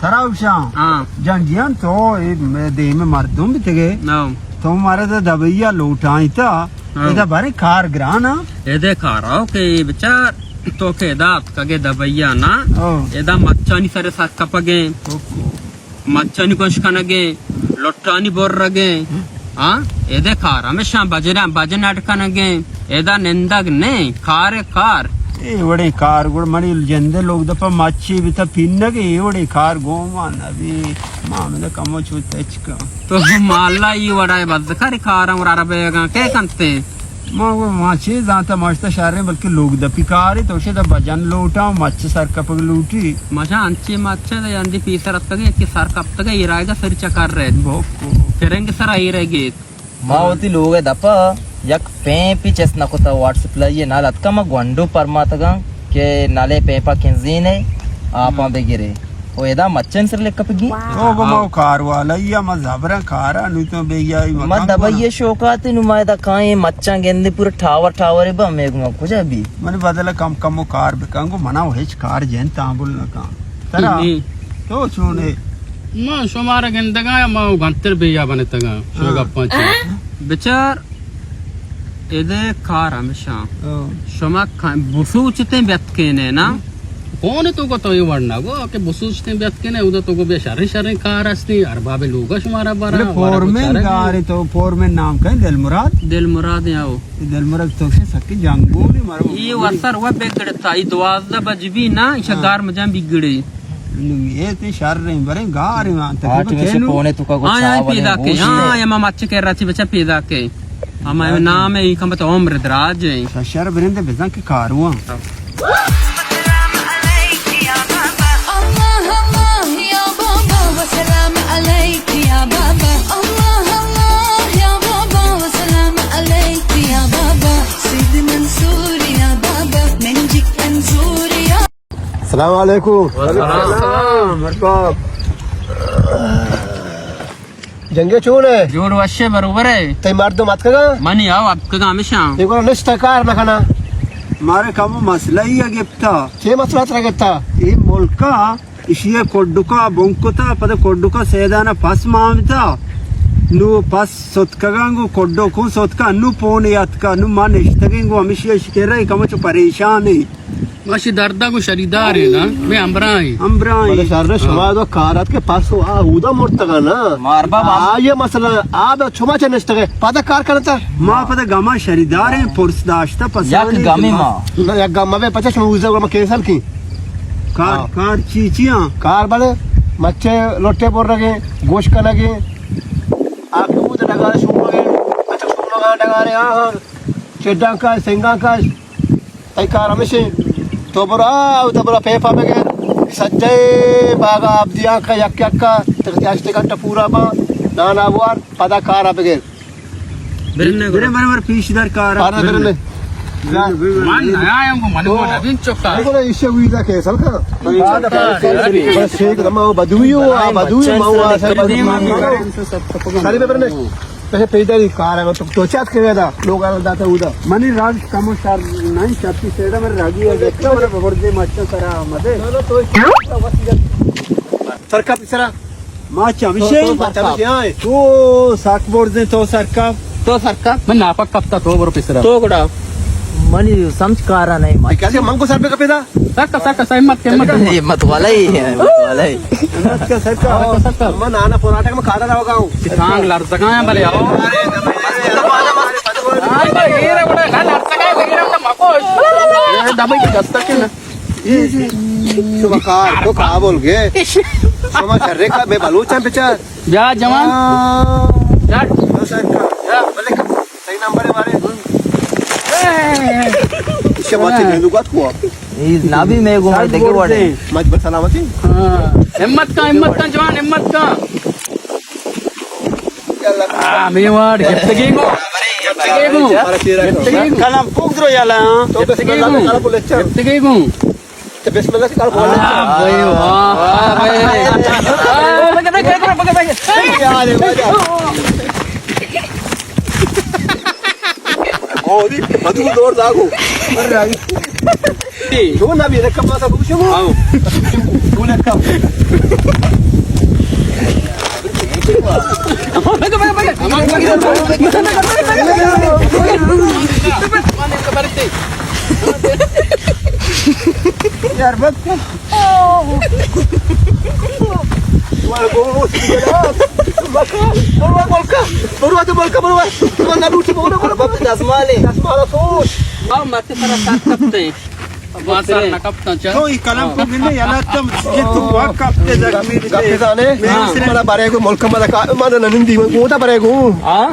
ترا گوشاں۔ ہاں۔ جنگیان تو اے مئے دیم مردم بیتگے۔ ہاں۔ تو مارا دا دبئی ءَ لوٹائیں تا۔ ہاں۔ ادا بارے کار گران ءَ۔ ادا کار آؤ کہ بچار تو کہ ادا اتکگے دبئی ءَ نا۔ ہاں۔ ادا مچانی سر سر کپگیں۔ اوکو۔ مچانی گوش کنگیں، لٹانی برگیں۔ ہاں، ادا کار ہمیشاں بجن، بجن اڈ کنگیں۔ ادا نندگ نہ، کار کار۔ اے وڑیں کار گڑ منی جندے لوگ دپا مچی بیتا پینگ، اے وڑیں کار گوما نبی۔ ما ہمدا کمو چو تچکا۔ تو مالا ای وڑا بزکاری کاراں گڑا عربے گاں کے کنتے؟ ما گو ما چے زانتا ماشتا شریں، بلکہ لوگ دپی کارے تو شدا بجن لوٹا، مچ سر کپگ لوٹی۔ مچا انچے مچ دے اندی پیسر اتکگے کہ سر کپتگے ایرائگا سر چکر رہت۔ بوکو۔ کرنگ سر ایرگیت۔ ما وتی لوگ ءِ دپ ءَ یک پیپے چست نہ کتگ، واٹر سپلائی ءِ نل اتکگ، ما گونڈو پرماتگاں کہ نل ءِ پیپ ءَ کنزین ئے، آپاں بگرے۔ او ادا مچن سر لکپگی۔ تو گو ما کار والا یا ما زبرا کارا نو تو بے یا ما دبئی ءِ شوقات نو ما ادا کائیں مچاں گندے پورا ٹاور ٹاور با مے گو ما کجا بی۔ من بدل کم کم کار بکن گو منا ہچ کار جن تامبل نہ کن۔ ترا؟ ہم۔ تو چون ئے؟ ما شمارا گندگاں یا ما گنتر بے یا بنتگاں؟ شما ہاں۔ گپاں چی؟ بچار، ادے کار ہمیشاں۔ ہاں۔ شما ک-، بسوچتیں بیتکینے نا؟ کون تو کو تو یہ ورنا گو کہ بسوچتیں بیتکینے، اودا تو کو بیا شریں شریں کار ہستی، ارباب لوگا شمارا برا، بلے ورا فورمین بچارے۔ گارے تو فورمین نام کہیں دل مراد؟ دل مراد یا او۔ دلمرگ تو سے سکی جنگولی مرو۔ ای وسر و بگڑتا، ای دوازدہ بج بی نا، ایشا ہاں۔ گار مجان بگڑی۔ نو یہ تی شر رہی، برے گار ہی مان تک آٹھ میں سے چینو۔ پونے تو کا کو آیا چاول پیدا کے، گوشت ہاں، ہے۔ یا ماما چکے رچی بچا پیدا کے۔ ہم نام ہے، ای کم تو عمر دراج ہے۔ شر برندے بزن کے کارواں۔ اللہ اللہ یا بابا و سلام علیک یا بابا۔ اللہ اللہ یا بابا و سلام علیک یا بابا۔ سید منصور یا بابا، من جک انصور یا۔ السلام علیکم۔ وعلیکم السلام، مرحبا۔ جنگے چون ئے؟ جوڑ وشے برابر ئے۔ تئی مردم اتکگا؟ منی آو اتکگا ہمیشاں۔ اے گڑا نشتہ کار نہ کنا۔ مارے کمو مسئلہ ہی گپتا۔ چے مسئلہ ترا گپتا؟ اے ملکا اشی کڈکا بنکتا، پدا کڈکا سیدانا پس مامتا۔ نو پس ستکگا گو کڈکو ستکا، نو پونے اتکا، نو ما نشتگیں گو ہمیشی اشی کرا کمو چو پریشان ایں۔ ما شی دردا گو شریدار ایں نا، میں ہمراہ ایں۔ ہمراہ ایں۔ بلے شر شما دو کارات کے پس آ اودا مرتگا نا۔ مار بابا۔ آ یہ مسئلہ، آ دا شما چہ نشتگے، پدا کار کرتا۔ ما پدا گما شریدار ایں، پرس داشتا پسانی یک گمی ما۔ نہ، یک گم مبے پچا شما اوزا گما کینسل کی۔ کار، ہاں۔ کار چی چی ہاں؟ کار بلے مچے لوٹے بر رگے، گوش کنگے، آ دود ڈگارے شومگے، اچھا شومگا ڈگارے آ ہاں، چڈاں کا، سنگاں کا، تئی کار ہمیشیں، تو برا، تو برا پیپا بگر، سجے باغا آب دیاں کا یک یک کا، تک ہشت گھنٹہ پورا با، نانا بوار، پدا کارا بگر۔ برنے برے، برے، برے، پیش در کارا۔ آنا برنے۔ من نیا آیا ہوں، من کو نبین چکا۔ ایشی ویزا کینسل کر۔ بس ٹھیک، ما بدوی ہو، بدوی ما ہوا، سر بدوی۔ ساری برنے۔ پہلے پیدل ہی کار ہے، تو، تو چات کے گیا تھا، لوگ آ رہا تھا ادھر۔ منی راج کم و شر نہیں، شرطی سیڑا میرے راگی ہے، دیکھتا میرے بردے مچا سرا مدے۔ سرکا پسرا۔ ما چمشے۔ تو، تو، تو، تو سرکا۔ تو ساک بردے تو سرکا۔ تو سرکا۔ من ناپک کپتا تو برو پسرا۔ تو گڑا۔ منی سمجھ کارا نہیں، ما۔ کیا من کو سر پہ کپے تھا؟ سکا، سکا، سا ہمت کے، ہمت کے۔ ہمت والا ہی ہے، ہمت والا ہی۔ ہمت کا سکا۔ سکا، سکا۔ من آنا پراٹک میں کھانا رہا گاؤں۔ ٹانگ لرزگا ہیں بلے، آؤ۔ آ، بھائی، یہ رہا بڑا، نہ لرزگا ہے، یہ رہا مکوش۔ یہ دبئی کی دستک ہے نا۔ شما کار تو کابل گئے۔ شما شرے کا، میں بلوچاں بچار۔ بیا جوان۔ ہاں۔ ڈٹ۔ تو سرکا۔ بیا۔ بلے صحیح نمبر ہے ہمارے۔ اے۔ اس سے بات نہیں لگا تو۔ اے نابی میں گو، میں دیکھے وڑے۔ مجبور سلامتی۔ ہاں۔ ہمت کا، ہمت کا جوان، ہمت کا۔ آ، میں واڑ، گپتگی گو۔ گپتگی گو۔ گپتگی گو۔ کلام پوک درو یالا۔ تو بسم اللہ گپتگی گو۔ گپتگی گو۔ تو بسم اللہ سے کار کھول لے۔ آ، بھائی، واہ، واہ، بھائی۔ آ، بگا، بگا، بگا، بگا۔ یار، مزہ۔ او، دی، بدو دور داگو۔ جو نہ بھی رکھا پاسا بوشو۔ آؤ۔ تو رکھا۔ یار بس. برو، برو، برو، برو، برو، برو، برو، برو، برو، برو، دزمالے. دزمال پوش. آ، مت پر سر کپتے. ما سر نہ کپتاں چا. تو ای قلم کو گندے، یلا تم یہ تو واک کپتے زخمی دے. گپے زانے؟ ہاں. منا برے کو ملک منا کا، منا نندی، من گوتا برے کو. ہاں.